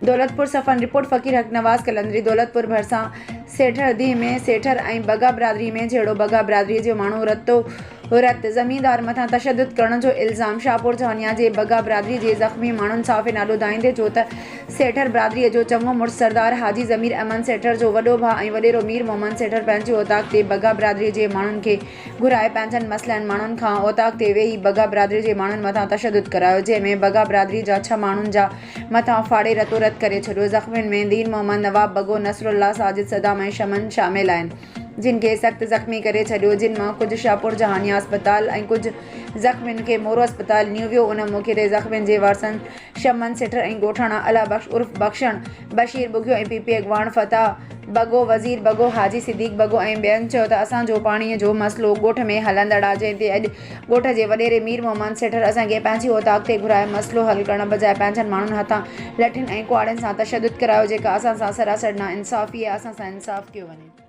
دولتپور، صفن report, فقير حق نواز قلندري، دولتپور ڀرسان سيٺر ديهه ۾ سيٺر ۽ بگا برادري ۾ جهيڙو، بگا برادري جو ماڻهو رتو رت زميندار مٿان تشدد ڪرڻ جو الزام، شاهپور جهانيان جي بگا برادري جي زخمي ماڻهن صحافين آڏو دانهيندي چيو ته سيٺر برادري جو چڱو مڙس سردار حاجي ضمير احمد سيٺر جو وڏو ڀاء ۽ وڏيرو مير محمد سيٺر پنهنجي اوطاق تي بگا برادري جي ماڻهن کي گهرائي پنهنجن مسلحن ماڻهن کان اوطاق تي ويهي بگا برادري جي ماڻهن مٿان تشدد ڪرايو جنهن ۾ بگا برادري جا ڇهه ماڻهن جا مٿان ڦاڙي رتو رت ڪري ڇڏيو زخمين ۾ دين محمد، نواب بگو، نصرالله، ساجد، صدام ۽ شمن شامل آهن جن کي سخت زخمي ڪري ڇڏيو جن مان ڪجهه شاهپور جهانيان اسپتال ۽ ڪجهه زخمين کي مورو اسپتال نيو ويو ان موقعي تي زخمين جي وارثن شمن سيٺر ۽ ڳوٺاڻا الله بخش عرف بخشڻ، بشير ٻگهيو ۽ پي پي اڳواڻ فتاح بگو، وزير بگو، حاجي صديق بگو ۽ ٻين چيو ته اسان جو پاڻي جو مسئلو ڳوٺ ۾ هلندڙ آ جنهن تي اڄ ڳوٺ جي وڏيري مير محمد سيٺر اسان کي پنهنجي اوطاق تي گهرائي مسئلو حل ڪرڻ بجاء پنهنجن ماڻهن هٿان لٺين ۽ ڪهاڙين سان تشدد ڪرايو جيڪا اسان سان سراسر ناانصافي آهي اسان سان انصاف ڪيو وڃي.